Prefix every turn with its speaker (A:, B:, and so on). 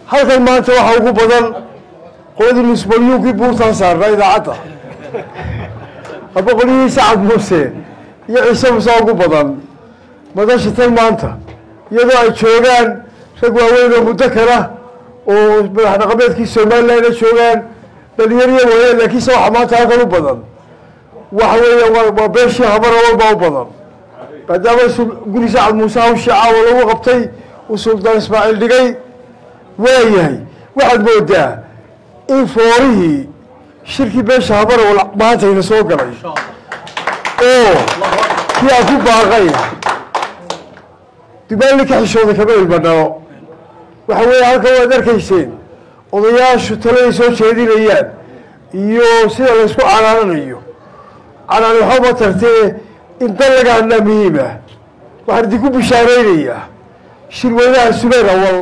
A: Halkan maanta waxaa ugu badan qoladii nusbalyuunkii buurtaan saarnaa idaacadda, aba qolyihii Sacad Muuse iyo Ciise Muuse ugu badan madasha tan maanta, iyadoo ay joogaan rag waaweyn oo muddo kala oo madax dhaqameedkii Somaliland ay joogaan, dhalinyariya waayeen. Laakiinse waxaa maanta halkan u badan waxa weeya waa beeshii Habar Awal baa u badan, maadaama guri Sacad Muuse hawshii caawa lagu qabtay uu Suldaan Ismaaciil dhigay. Waayahay, waxaad moodaa in foorihii shirkii beesha Habar Awal maanta ina soo galay oo kii aan ku baaqay dubaali ka xishooda kama ilmadhalo. Waxa weeye halkan waad arkayseen odayaashu taladay soo jeedinayaan iyo sida laysku canaananayo. Canaan waxba ma tartee, in dan laga hadlaa muhiim ah. Waxaan idinku bishaaraynayaa shirweynaha Subeer Awal